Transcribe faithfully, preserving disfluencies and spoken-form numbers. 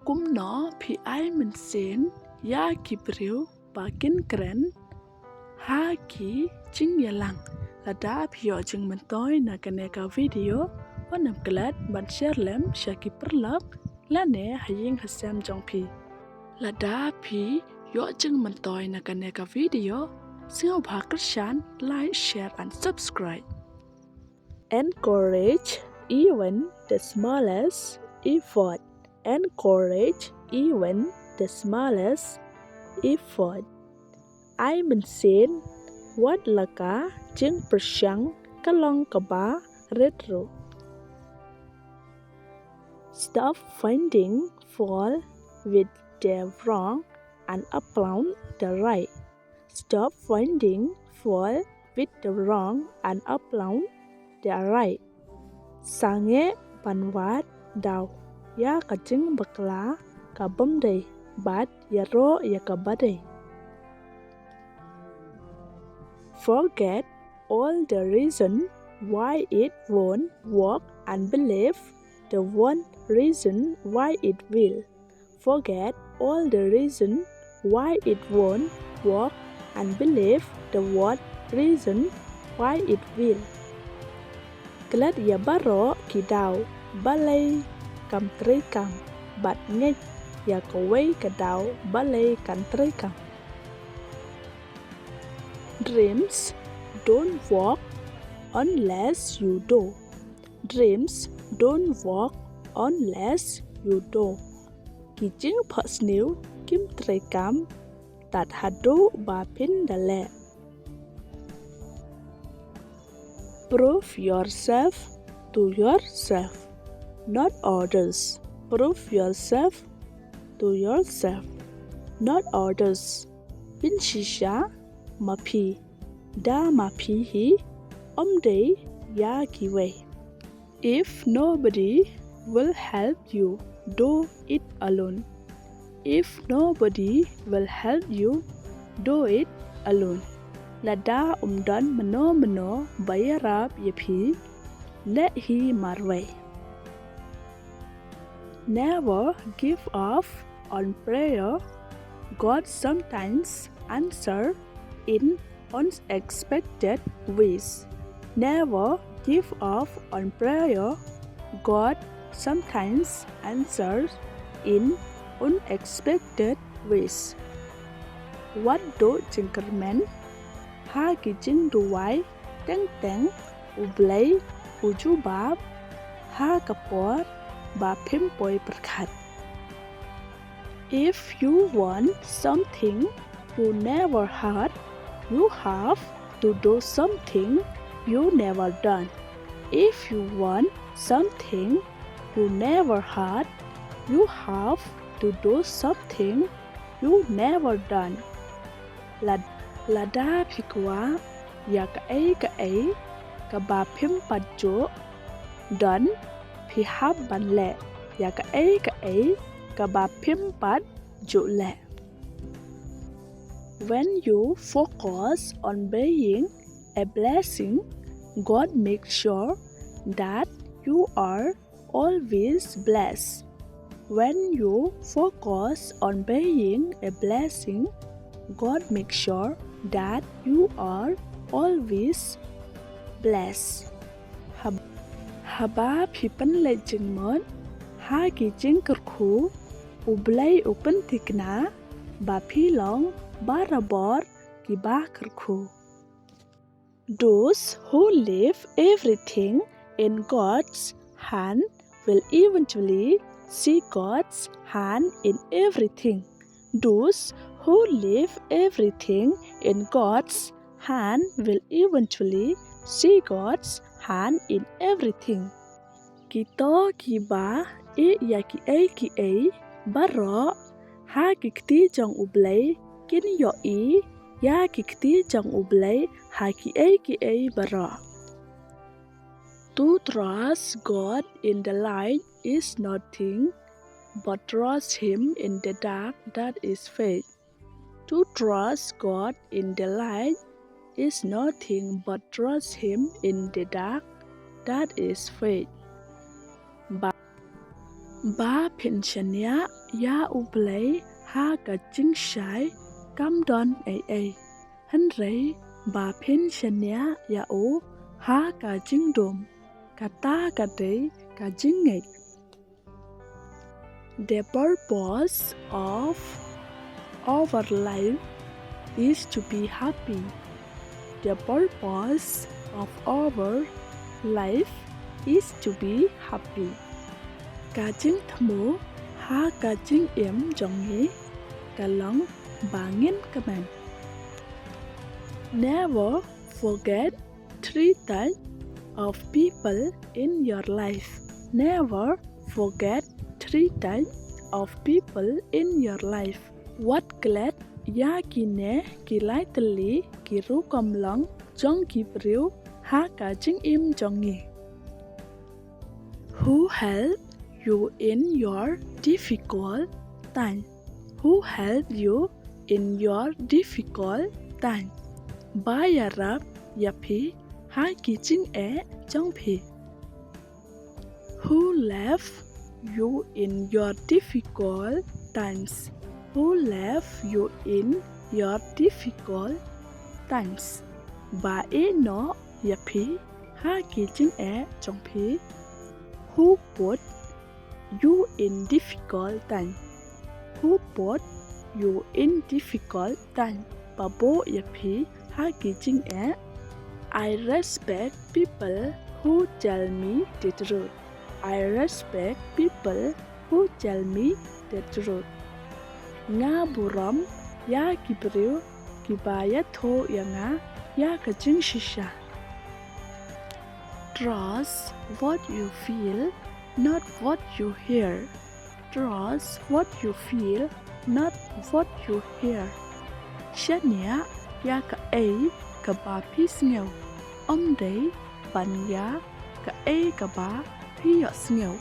Kumno phi ai mynsiem ïa ki briew ba kin kren ha ki jingïalang? Lada phi ïoh jingmyntoi na kane ka video, wat nym klet ban share lem sha ki paralok lane ha ïing ha sem jong phi. Lada phi ïoh jingmyntoi na kane ka video, sngewbha kyrshan like, share and subscribe. Encourage even the smallest effort. Encourage even the smallest effort. Ai mynsiem wat la ka jingpyrshang ka long kaba rit ruh. Stop finding fault with the wrong and applaud the right. Stop finding fault with the wrong and applaud the right. Sangeh ban wad daw ïa ka jingbakla ka bym dei bad ïaroh ïa ka ba dei. Forget all the reason why it won't work and believe the one reason why it will. Forget all the reason why it won't work and believe the one reason why it will. Klet ïa baroh ki daw balei kam treikam bad ngeit ïa kawei ka daw balei kan treikam. Dreams don't work unless you do. Dreams don't work unless you do. Ki jingphohsniew kim treikam tad haduh ba phin da leh. Prove yourself to yourself, not others. Prove yourself to yourself, not others. Pynshisha ma phi da ma phi hi, ym dei ïa kiwei. If nobody will help you, do it alone. If nobody will help you, do it alone. Lada ym don mynno mynno ba ïarap ïa phi, leh hi marwei. Never give up on prayer. God sometimes answer in unexpected ways. Never give up on prayer. God sometimes answers in unexpected ways. Wat duh jingkyrmen ha ki jingduwai teng teng, U Blei u jubab ha ka por ba phim poi pyrkhat. If you want something you never had, you have to do something you never done. If you want something you never had, you have to do something you never done. Lad-, lada phi kwah ïa kaei kaei kaba phim pat ju don, phi hap ban leh ïa kaei kaei kaba phim pat ju leh. When you focus on being a blessing, God makes sure that you are always blessed. When you focus on being a blessing, God makes sure that you are always blessed. Hab-, haba phi pynleit jingmut ha ki jingkyrkhu, U Blei u pynthikna ba phi long barabor kiba kyrkhu. Those who leave everything in God's hand will eventually see God's hand in everything. Those who leave everything in God's hand will eventually see God's hand in everything. Kito kiba ïeh ïa kiei kiei baroh ha ki kti jong U Blei kin ïohi ïa ki kti jong U Blei ha kiei kiei baroh. To trust God in the light is nothing, but trust Him in the dark, that is faith. To trust God in the light is nothing, but trust Him in the dark, that is faith. Ba, ba phin shaniah Ïa U Blei ha ka jingshai kam don ei ei, hynrei ba phin shaniah ïa u ha ka jingdum, kata ka dei ka jingngeit. The purpose of our life is to be happy. The purpose of our life is to be happy. Ka jingthmu ha ka jingim jong ngi ka long ba ngin kmen. Never forget three types of people in your life. Never forget three types of people in your life. Wat klet ïa kine ki lai tylli ki rukom long jong ki briew ha ka jingim jong ngi. Who help you in your difficult time? Who help you in your difficult time? Ba ïarap ïa phi ha ki jingeh jong phi. Who left you in your difficult times? Who left you in your difficult times? Ba ïehnoh ïa phi ha ki jingeh jong phi. Who put you in difficult time? Who put you in difficult time? Ba buh ïa phi ha ki jingeh. I respect people who tell me the truth. I respect people who tell me the truth. Nga burom ïa ki briew kiba ïathuh ïa nga ïa ka jingshisha. Trust what you feel, not what you hear. Trust what you feel, not what you hear. Shaniah ïa kaei kaba phi sngew, ym dei ban ïa kaei kaba phi ïohsngew.